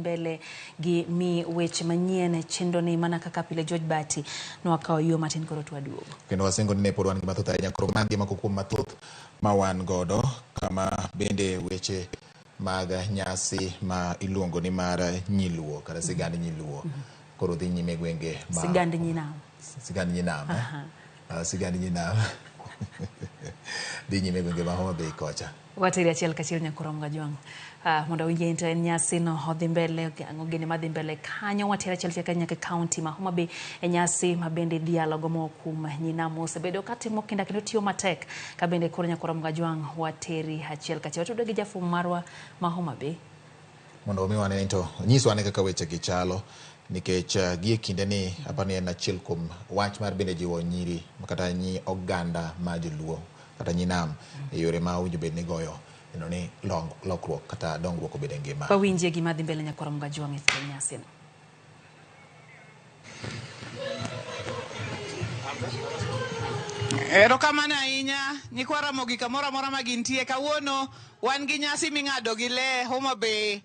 mbele gi mi weche manyien e chenro ni mana kaka pile George Bati nwakawo yo matin koro twaduogo. Kendo wasingo ni ne pod wan gi mathoth ahinya koro magi moko kuom mathoth ma wan godo kama bende weche mag nyasi ma iluongo ni mar nyiluo kata sigand nyiluo koro dhi nyime e gwenge ma Sigand nyinam. Sigand nyinam eh? Sigand nyinam dhi nyime e gwenge ma Homa Bay kocha. Wateri achiel kachiel nyakorom Gajwang'. Mondo awinje to en nyasi no odhi mbele, ang'o gini madhi mbele kanyo. Wateri achiel kachiel nyaka e county ma Homa Bay e nyasi ma bende idhialo go moko kuom nyinam osebedo katimo kinda kendo tiyo matek. Ka bende koro nyakorom Gajwang' wateri achiel kachiel. Watudo gi jafwambo marwa ma Homa Bay. Mondo omi wane to onyiswa ane kaka weche gi chalo nikech gie kinde ni aparo ni en achiel kuom wach mar bende jiwo nyiri kata nyi oganda ma joluo kata nyi nam e yore ma owinjo bed ni goyo neno ni lokruok kata dongruok obedo e ngima. Wawinjie gima dhi mbele nyakorom Gajwang' e nyasino. Erokamano ahinya nyikwa Ramogi kamoro amora ma gintie. Kawuono wan gi nyasi ming'ado gi le Homa Bay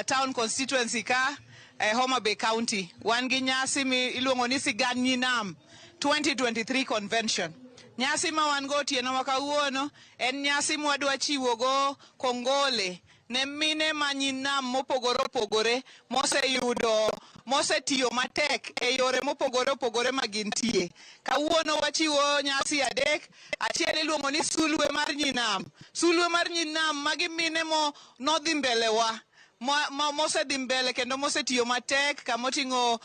Town Constituency ka e Homa Bay County. Wan gi nyasi mi iluongo ni Sigand Nyinam 2023 Convention. Nyasi ma wan go otieno ma kawuono en nyasi mwadwa chiwo go kongole ne mine ma nyi nam mopogore opogore moseyudo mosetiyo matek e yore mopogore opogore ma gintie. Kawuono wachiwo nyasi adek, achiel iluongo ni sulwe mar nyi nam. Sulwe mar nyi nam magi mine mo nodhi mbele wa mosedhi mbele kendo mosetiyo matek kamoting'o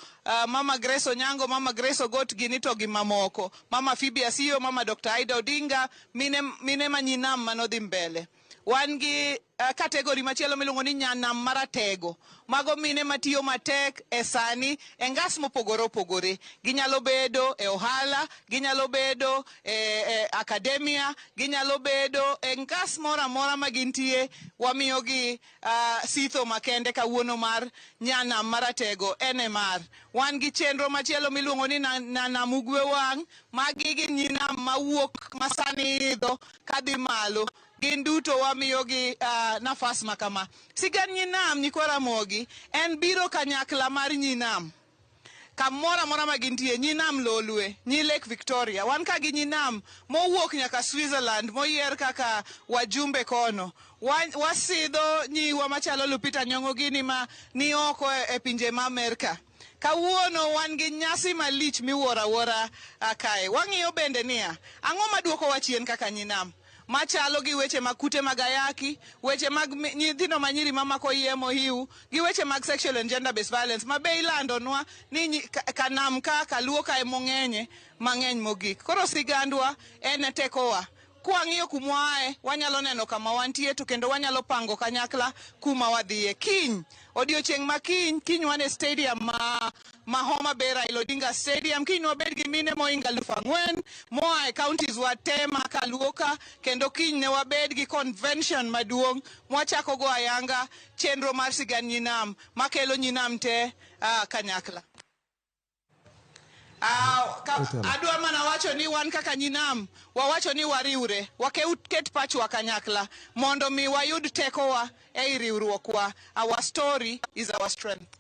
Mama Grace Onyango, Mama Grace Ogot gini to gi mamoko. Mama Phoebe Asiyo, Mama Dr. Aida Odinga, mine, mine ma nyi nam manodhi mbele. Wan gi kategori machielo miluongo ni nyanam maratego. Mago mine matiyo matek e sani e ngas mopogore opogore. Ginyalo bedo e ohala, ginyalo bedo e, e akademia, ginyalo bedo e ngas moro amora ma gintie. Wamiyogi sitho makende kawuono mar nyanam maratego NMR. Wan gi chenro machielo miluongo ni nyanam ugwe wang'. Magi gin nyinam mawuok masani idho kadhi malo. Gin duto wamiyogi nafas ma kama. Sigand nyinam nyikwa Ramogi en biro kanyakla mar nyinam. Kamoro amora ma gintie, nyinam Lolwe, nyi Lake Victoria. Wan ka gi nyinam mowuok nyaka Switzerland moyier kaka wajumbe kono. Wasidho nyiwa machalo Lupita Nyong'o gini ma ni oko e pinje ma Amerka. Kawuono wan gi nyasi malich miwuoro awuora kae. Wang'iyo bende niya, ang'o maduokowa chien kaka nyinam? Machalo gi weche mag kute mag ayaki, weche mag nyithindo ma nyiri mamako iye mohiu, gi weche mag sexual and gender based violence ma be ilandonwa ni kanam ka kaluo ka emong'enye mang'eny mogik. Koro sigandwa en e tekowa. Kwang'iyo kuma waaye, wanyalo neno kama wantie to kendo wanyalo pango kanyakla kuma wadhiye. Kiny, odiochieng' ma kiny, kiny wan e stadium ma, ma Homa Bay Raila Odinga Stadium. Kiny wabed gi mine mohingo 4,000 moa e counties wa te ma kaluo ka, kendo kiny ne wabed gi convention maduong' mwachako go ayanga chenro mar sigand nyinam makelo nyinam te kanyakla. Adwa mana wacho ni wan kaka nyinam wawacho ni wariwre, waket pachwa kanyakla mondo mi wayud tekowa ei riwruokwa. Our story is our strength.